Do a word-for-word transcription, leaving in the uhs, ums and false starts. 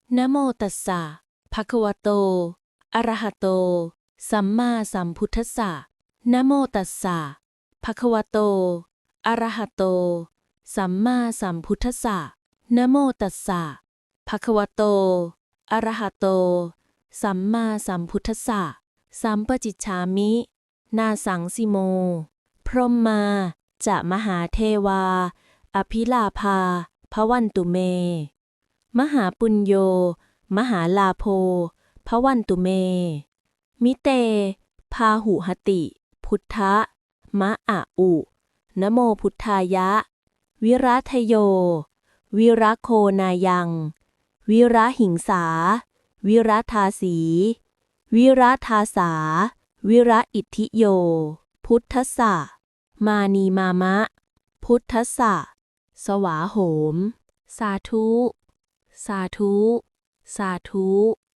Namo tassa bhagavato arahato sammāsambuddhassa. Namo tassa bhagavato arahato sammāsambuddhassa. Namo tassa bhagavato arahato sammāsambuddhassa. Sampacicchāmi. Nāsaṃsimo. Brahmā ca mahādevā abhilābhā bhavantu me. Mahāpuñño mahālābho bhavantu me. Mite bāhuhati buddha ma a u. Namo buddhāya. Viradayo viragonāyaṃ virahiṃsā viradāsī viradāsā viraitthiyo buddhassa mānīmāma buddhassa svāhom. Sādhu, sādhu, sādhu.